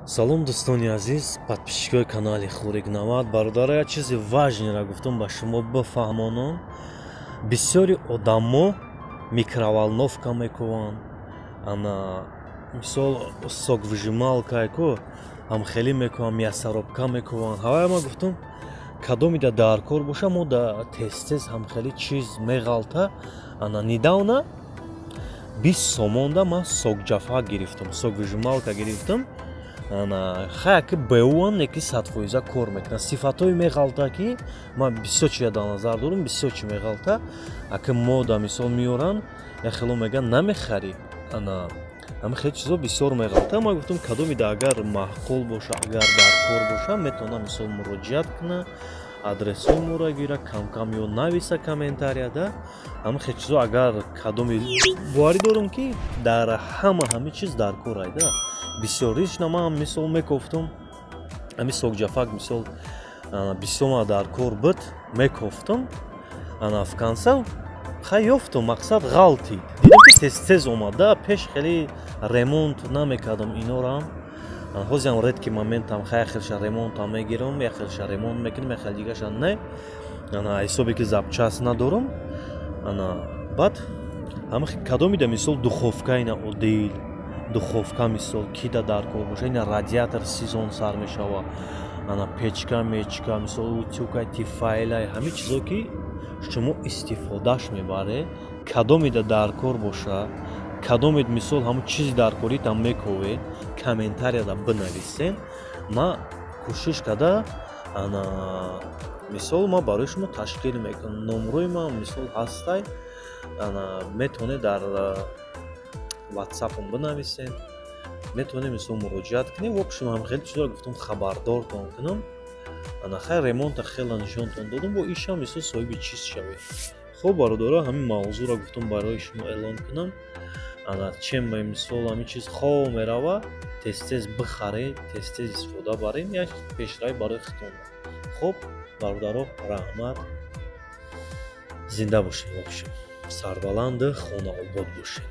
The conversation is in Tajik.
Салом, дӯстони азиз, подписчикои канали Хурик 90. Бародаро, як чизи важныйро гуфтам ба шумо бифаҳмонам. Бисёри одамо микроволновка мекуванд, ана мисол соковыжималкае ку ҳамхелӣ мекуванд, мясорубка мекуванд. Ҳавая ма гуфтам, кадомида дар кор боша, мо да тез-тез ҳамхелӣ чиз меғалта. Ана недавно 20 сомонда ман сокҷафак гирифтам, соковыжималка гирифтам. Ана хаяки беуан неки 100% кор мекунад, сифатҳои меғалта, ки ман бисёр чия дар назар дорам, бисёр чи меғалта. Аки мода мисол меоранд, як хело мегӯянд, намехарӣ. Ана ҳами хеле чизо бисёр меғалта. Ман гуфтам, кадомида агар маъқул боша, агар дар кор боша, метавона мисол муроҷиат куна, адресҳои моро гира, камкам ё нависа комментарияда. Ҳами хеле чизо агар кадоми, боварӣ дорам, ки дар ҳама ҳами чиз дар кор айда. Бисёришна ман мисол мекофтам ҳами сокҷафак, мисол бисёр ма дар кор буд, мекофтам. Ана в конце хай ёфтум, мақсад ғалтид, дидам, ки тез-тез омада, пеш хеле ремонт намекардам инорам. Ҳозирам редкий моментам хай яхелша ремонтам мегирам, яхелша ремонт мекунам, яхел дигаша не, ана ҳисобе ки запчасть надорам. Ана баъд ҳама кадомида мисол духовка, ина одил духовка мисол кида дар кор боша, ина радиатор, сезон сар мешава, ана печка мечка, мисол утюгай Тефалай, ҳамин чизо ки шумо истифодаш мебаред, кадомида дар кор боша, кадомед мисол ҳамун чизи дар коритам мековед, комментарияда бинависен. Ма кӯшиш карда, ана мисол ма барои шумо ташкил мекунам. Номрои ма мисол ҳастай, ана метавонед дар ватсапам бинависен, метавонем мисол муроҷиат кунем. В общем, ҳам хеле чизоро гуфтам хабардортон кунам. Ана хай ремонта хела нишонтон додам, бо ишам мисол соҳиби чиз шавед. Хоб, бародаро, ҳамин мавзӯъро гуфтам барои шумо эълон кунам. Ана чем мисол ҳамин чиз хов мерава, тез-тез бихаред, тез-тез истифода барем, як пешравӣ барои худтон. Хоб, бародаро, раҳмат, зинда бошед, в общем, сарбаланду хонаобод бошед.